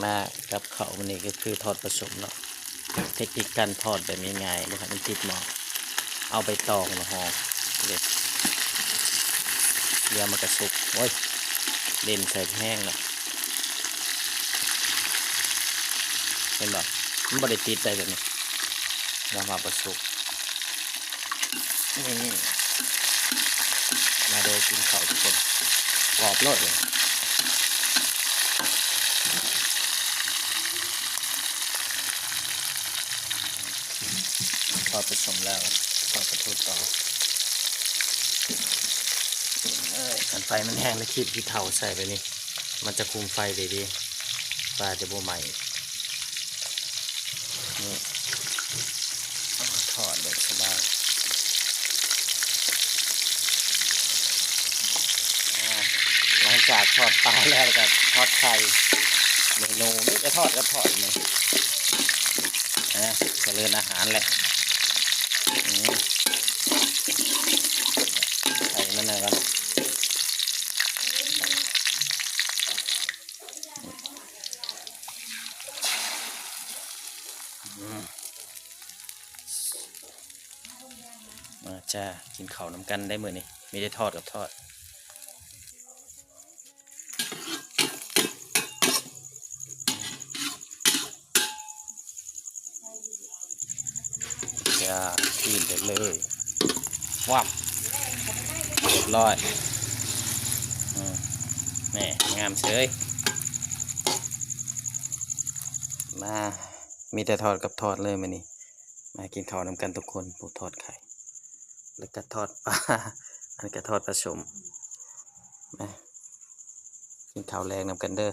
ມາກັບເຂົ້າມື້ນີ້ກໍຄືທອດປາສົ້ມເນາະ. ເທັກນິກການທອດແບບງ່າຍໆ ບໍ່ໃຫ້ມັນຕິດໝໍ້ ເອົາໃບຕອງມາຫໍ່ເດ້ ດຽວມັນກະສຸກ. ໂອ້ຍ ເດັ່ນໃສ່ແຮງເນາະ ເຫັນບໍ່? ມັນບໍ່ໄດ້ຕິດໄດ້ແບບນີ້ ລອງມາປະສົບ. ນີ້ ມາເດີກິນເຂົ້າທຸກຄົນ ກອບໂລດເລີຍ. ທອດປາສົ້ມແລ້ວ ທອດປາທູຕໍ່. ເອີຍ ຄັນໄຟມັນແຮງແລ້ວ ຂີດຂີ້ເຖົ້າໃສ່ໄປນີ້ ມັນຈະຄຸມໄຟໄດ້ດີ ປາຈະບໍ່ໄໝ້. ນີ້ ທອດແບບສະບາຍ. ອາ ຫຼັງຈາກທອດປາແລ້ວ ແລ້ວກໍທອດໄຂ່. ເມນູມີແຕ່ທອດກັບທອດນີ້ ອາ ຈະເລີນອາຫານແຫຼະ. ອືມ ໃສ່ມັນນະກ່ອນ. ອືມ ມາຈ້າ ກິນເຂົ້ານຳກັນໄດ້ມື້ນີ້ ມີແຕ່ທອດກັບທອດ. ຈ້າ ຂຶ້ນໄປເລີຍ ວັບ ຮຽບຮ້ອຍ. ອືມ ແນ່ ງາມເສີຍ. ມາ ມີແຕ່ທອດກັບທອດເລີຍມື້ນີ້. ມາກິນເຂົ້ານຳກັນທຸກຄົນ ຜູ້ທອດໄຂ່ ແລ້ວກະທອດປາ ອັນກະທອດປາສົ້ມ. ມາກິນເຂົ້າແລງນຳກັນເດີ.